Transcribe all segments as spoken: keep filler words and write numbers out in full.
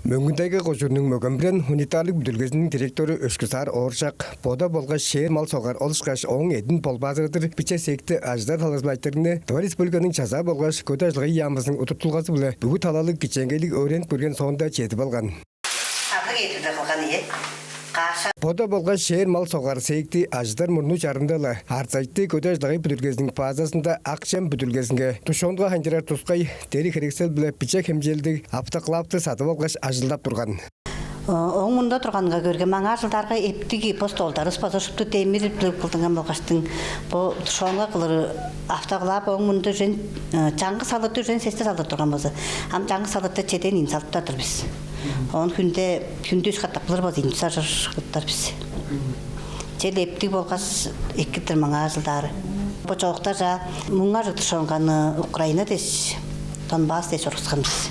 Мөңгүн-Тайга кожууннуң «Мөген-Бүрен» унитарлыг бүдүрүлгезиниң директору Өшкү-Саар Ооржак бода болгаш шээр мал согар, ол ышкаш ооң эъдин болбаазырадыр биче цехти ажыдар талазы-биле айтырыгны Тыва Республиканың Чазаа болгаш Көдээ ажыл-агый яамызының удуртулгазы-биле бүгү талалыг кичээнгейлиг өөренип көрген соонда чедип алган. Садыг эдирде кылган ийе. Каша. Бода болгаш шээр мал согар цехти ажыдар мурнуу чарында-ла Арзайты Көдээ ажыл-агый бүдүрүлгезиниң базазында ак чем бүдүрүлгезинге тушёнка хайындырар тускай дериг-херексел-биле биче хемчээлдиг автоклавты садып алгаш ажылдап турган. Ооң мурнунда турганга көөрге, маңаа ажылдаарга эптиг, бо столдарывыс база шупту демир-биле кылдынган болгаштың, бо тушёнка кылыр автоклав ооң мурнунда үжен, э, чаңгыс салырда үжен сесте салыр турган болза, ам чаңгыс салырда чеден ийин салыптар-дыр бис. Оон хүнде, хүндү үш катап кылыр болза, ийи чүс ажыр кылыптар бис. Чел эптиг болгаш эки-дир маңаа ажылдаары. Бо чоокта чаа муң ажыг тушёнканы Украина дээш, Донбасс дээш чоргускан бис.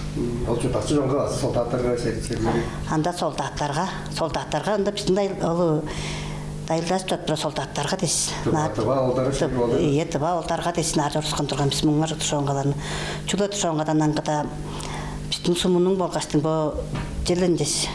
Ол чурттакчы чонга азы солдаттарга, чер-, черлери? Анда солдаттарга, солдаттарга, анда бистиң дайыл-, ол дайылдажып чоруп турар солдаттарга дээш. Тыва, тыва оолдары шуут болду. Ийе, тыва оолдарга дээш ынаар чоргускан турган бис муң ажыг тушёнкаларны. Чүгле тушёнкадан аңгыда бистиң сумунуң болгаштың бо челен дээш,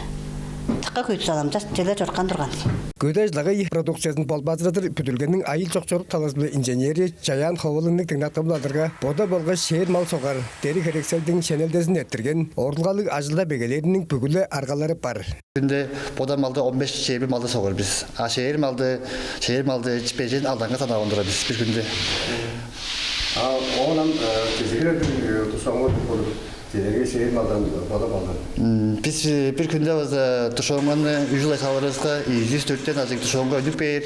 дыка күйүп саламча, челе чорган турган. Көдээ ажыл-агый продукциязын болбаазырадыр бүдүрүлгениң айыыл чок чорук талазы-биле инженери Чаян Ховалыгның дыңнатканы-биле алырга, бода болгаш шээр мал согар дериг-херекселдиң шенелдезин эрттирген, орулгалыг ажылдап эгелээриниң бүгү-ле аргалары бар. Хүнде бода малды он беш, чээрби малды согар бис. А шээр малды, шээр малды бежен-алданга санап алган турар бис бир хүнде. А оон ам, э, кезегилерден, э, тушёнка болур. Силерге шээр малдан бода малдан. М, бис, э, бир хүнде база тушёнканы үш-ле салырывыска, ийи чүс, дөртен ажыг тушёнка үнүп кээр.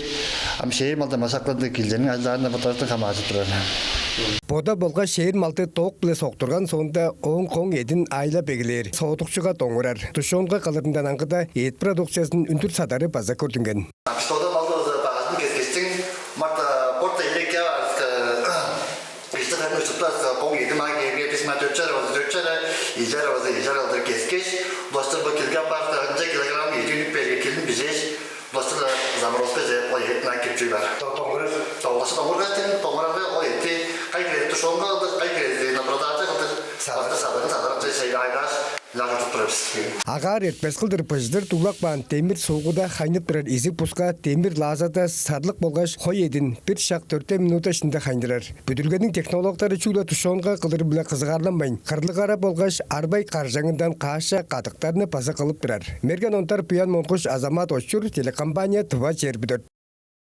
Ам шээр малдан башкаларды килдениң ажылдаарындан боттарывыстан хамааржып турар. Бода болгаш шээр малды доок-биле соктурган соонда, ооң коң эъдин аайлап эгелээр, соодукчуга доңурар. Тушёнка кылырындан аңгыда эът продукциязын үндүр садары база көрдүнген. Бис бода малды база багажын кескештиң, март, а, порт-даа элээн баарывыска, бижиктиг харын уштуптарывыска, коң эъди маңаа кээрге, бис маңаа дөрт чараш база дөрт чараш, ийи чараш база ийи чараш кылдыр кескеш, улаштыр бо килге аппарывыска, ынча килограмм эъди үнүп бээрге, килин бижээш, улаштыр заморозкаже ол эът маңаа кирип чоруй баар. Доңгурар. Доңгурар, доңгургаштың, доңгурарга ол эъди кайы хиреде тушёнка кылдыр, кайы хиреде на продажа кылдыр, садыр, садырын садырып, чеже айлааш, ынчаар чорудуп турар бис. Агаар эртпес кылдыр быжыдыр дуглап каан демир суугуда хайнып турар изиг буска демир лаазада сарлык болгаш хой эъдин бир шак дөртен минута иштинде хайындырар. Бүдүрүлгениң технологтары чүгле тушёнка кылыры-биле кызыгаарланмайн, кырлыг-кара болгаш арбай каржаңындан каша кадыктарны база кылып турар. Мерген Ондар, Буян Монгуш, Азамат Очур, телекомпания «Тыва чээрби дөрт».